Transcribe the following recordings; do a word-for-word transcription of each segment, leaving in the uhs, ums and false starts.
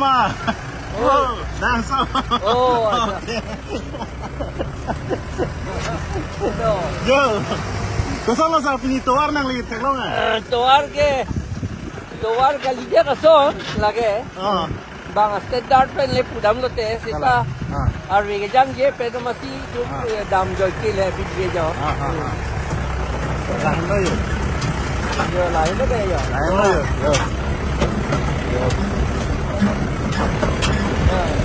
Pak. Oh. Oh, langsung. Oh, acha. Oke. No. Yo. Kosonlo sir, pini tovar nangli theklong, ah? Eh, tovar ke, tovar kalidet ason lake. Oh. Bang standard pen le pudamlote seta. Kalang. Ah. Arve kejangje pen masi tum, ah, eh, damjoike le bidje jo. Ah, ah, ah. Lahenlo yo. Yo, lahenlo ke yo. Lahenlo yo. Yo. Yo.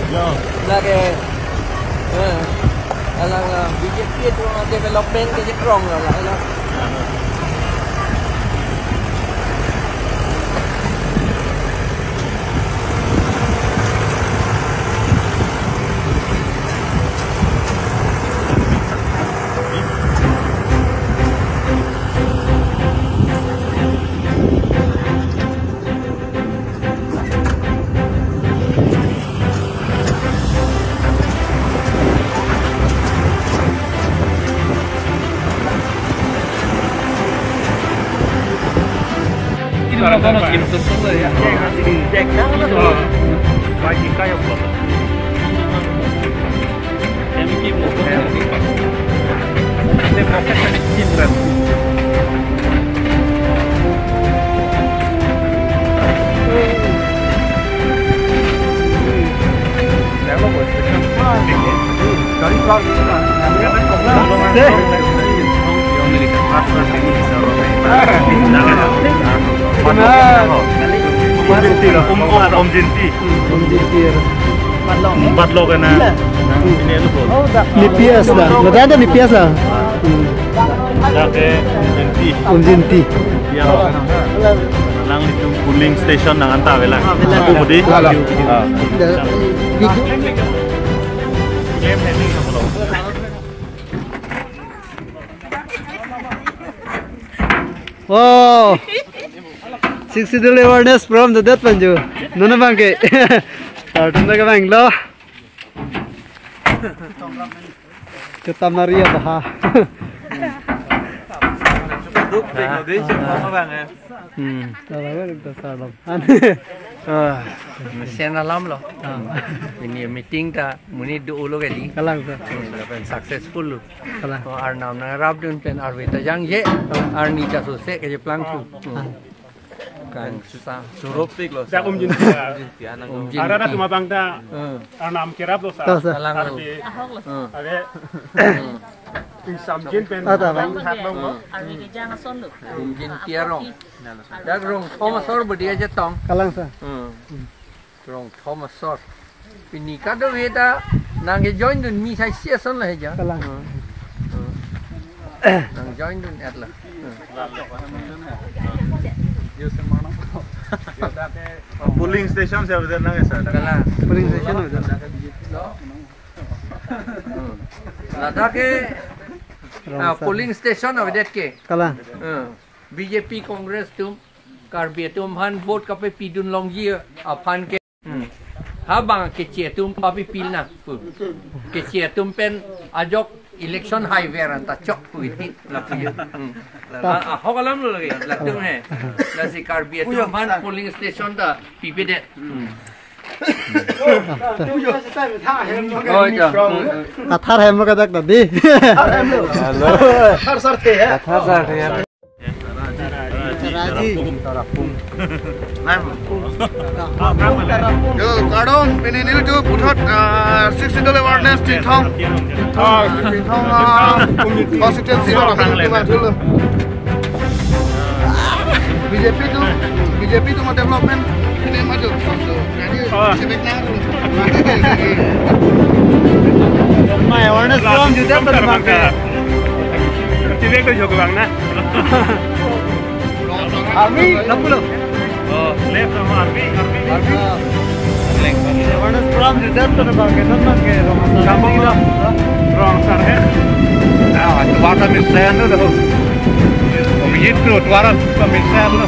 Yo. Lake, eh, alang, ah, B J P atum development ke kronglo la, la. Om, om, om Jinti. Om Jinti. Batlok na. Ini lu, Bro. Ni P S la. Ladak ni P S la. Dak ke Om Jinti. Om Jinti. Ya. Nanglitum polling station nang anta avelang. Avelang. Aku budi. Avelang. Ah. Video. Oh. Sixth Schedule awareness program dodet panju. Nona bangke. Kartun dak banglo. Kita Maria baha. Duk, duk, duk, duk, duk, duk, duk. Hmm. Salam, salam. Ah, mesen alam lo. Ah. Pini meeting ta monit do-olo kali. Kalang, sir. Hmm, lapen successful lo. Kalang. Oh, Arnam nangrapdun pen arve ta jangje. Arni ta sose kejeplangsu. Hmm. Ah. Kan sa. Surup tik lo. Dak Om Jinti. Om Jinti. Ada, ada cuma bang ta. Hmm. Arnam keraplo sa. Kalang, sir. Kalang lo. Arve. Hmm. Arve. Hmm. Samjin pen. Ada, bang. Arve kejang ason lo. Om Jinti arong. Dak rong thom asor budi aja tong. Kalang, sir. Hmm. Rong thom asor. Pini kadokave ta nangkejoindun mi sai si ason la heja. Kalang. Hmm. Hmm. Nangjoindun-et la. Hmm. Polling station si avedet nang esa. Kalang. Polling station avedet. Hmm. Ladak ke, ah, polling station avedet ke. Kalang. Hmm. B J P Congress atum Karbi atum aphan vote kapepidun longji aphan ke. Hmm. Ha bang Keche atum papipil nang pu. Keche atum pen ajok election haiver anta chok pu iti lapu. Hmm. A, ahok alam lo lake, latum he. Lasi Karbi atum aphan polling station ta pipedet. Hmm. Oh, ya. Athar hem lo kadak tadi. Hello. Athar sar the, ya. Athar sar the, ya. Raji. Tarapung. Yo, kardom, pini nelitum puthot, ah, Sixth Schedule awareness chinthong. Ah, chinthong, ah, constituency lo, constituency lo. B J P atum, B J P atum development ini maju. Oh. Sibuk na. Mai awareness program juga terbang ke. Sibuk tu juga bang na. Army, lapu lo. Oh, left sama army, army. Army. Left. Awareness program juga terbang ke, terbang ke. Kampung lo. Rong Sarhet. Ah, itu warna misalnya tu. Om Jinti, tuaran pemirsa lo.